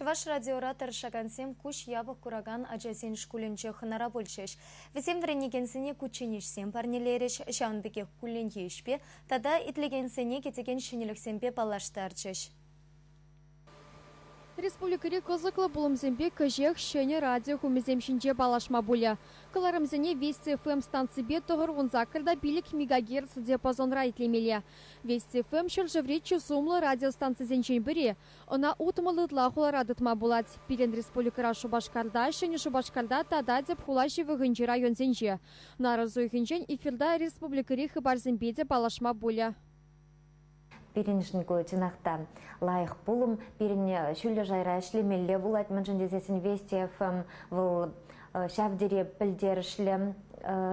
Чӑваш радиора тӑрӑшакансем куҫ япӑх куракан ачасен шкулӗнче хӑнара пулчӗҫ. Вӗсем вӗренекенсене кучченеҫсем парнелерӗҫ, ҫавӑн пекех кулленхи ӗҫпе тата итлекенсене кӗтекен ҫӗнӗлӗхсемпе паллаштарчӗҫ. Республикӑри кӑсӑклӑ пулӑмсемпе кӗҫех ҫӗнӗ радио хумӗсем ҫинче паллашма пулӗ. Кӑларӑмсене Вести ФМ станципе 98,5 мегагерц диапазонра итлемелле. Вести ФМ ҫӗршыври чи сумлӑ радиостанцисенчен пӗри. Ӑна 60 ытла хулара тытма пулать. Пирӗн республикӑра Шупашкарта, Ҫӗнӗ Шупашкарта тата тӗп хула ҫывӑхӗнчи районсенче. Нарӑс уйӑхӗнчен эфирта республикӑри хыпарсемпе те паллашма пулӗ. Пирӗншӗн ку чӑнах та лайӑх пулӑм. Пирӗн ҫӳллӗ шайра ӗҫлемелле пулать, мӗншӗн тесессӗн Вести ФМ вӑл ҫав тери пӗлтерӗшлӗ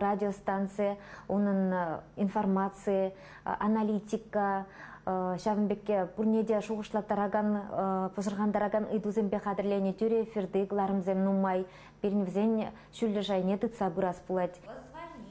радиостанци, унӑн информаци, аналитика, ҫавӑн пек пурне те шухӑшлаттаракан, пӑшӑрхантаракан ыйтусемпе хатӗрленӗ тӳрӗ эфирти кӑларӑмсем нумай. Пирӗн вӗсен ҫӳллӗ шайне тытса пырас пулать.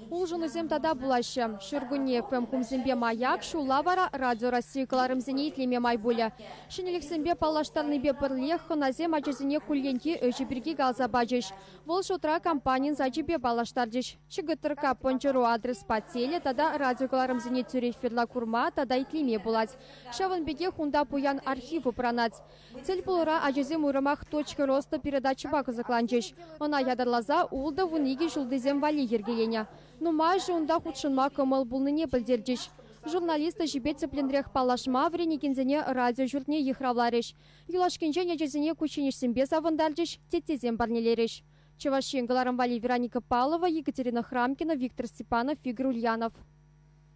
Улшӑнусем тата пулаҫҫӗ. Ҫуркунне ФМ-хумсемпе «Маяк», ҫулла вара «Радио России» кӑларӑмсене итлеме май пулӗ. Ҫӗнӗлӗхсемпе паллаштарнипе пӗрлех хӑнасем ачасене кулленхи ӗҫӗ пирки каласа пачӗҫ. Вӑл шутра компанин сайчӗпе паллаштарчӗҫ. ЧГТРК Пӑнчӑру адреспа теле тата радиокӑларӑмсене тӳрӗ эфирла курма тата итлеме пулать. Ҫавӑн пекех унта пуян архив упранать. Тӗл пулура ачасем уйрӑмах «Точка роста» передачӑпа кӑсӑкланчӗҫ. Ӑна ятарласа ултӑ-12 ҫултисем валли йӗркеленӗ. Нумайӑшӗ унта хутшӑнма кӑмӑл пулнине пӗлтерчӗҫ. Журналист ӗҫӗпе тӗплӗнрех паллашма вӗренекенсене радио ҫуртне йыхравларӗҫ. Юлашкинчен ачасене кучченеҫсемпе савӑнтарчӗҫ, теттесем парнелерӗҫ. Чӑваш Ен кӑларӑм валли Вероника Павлова, Екатерина Храмкина, Виктор Степанов, Игорь Ульянов.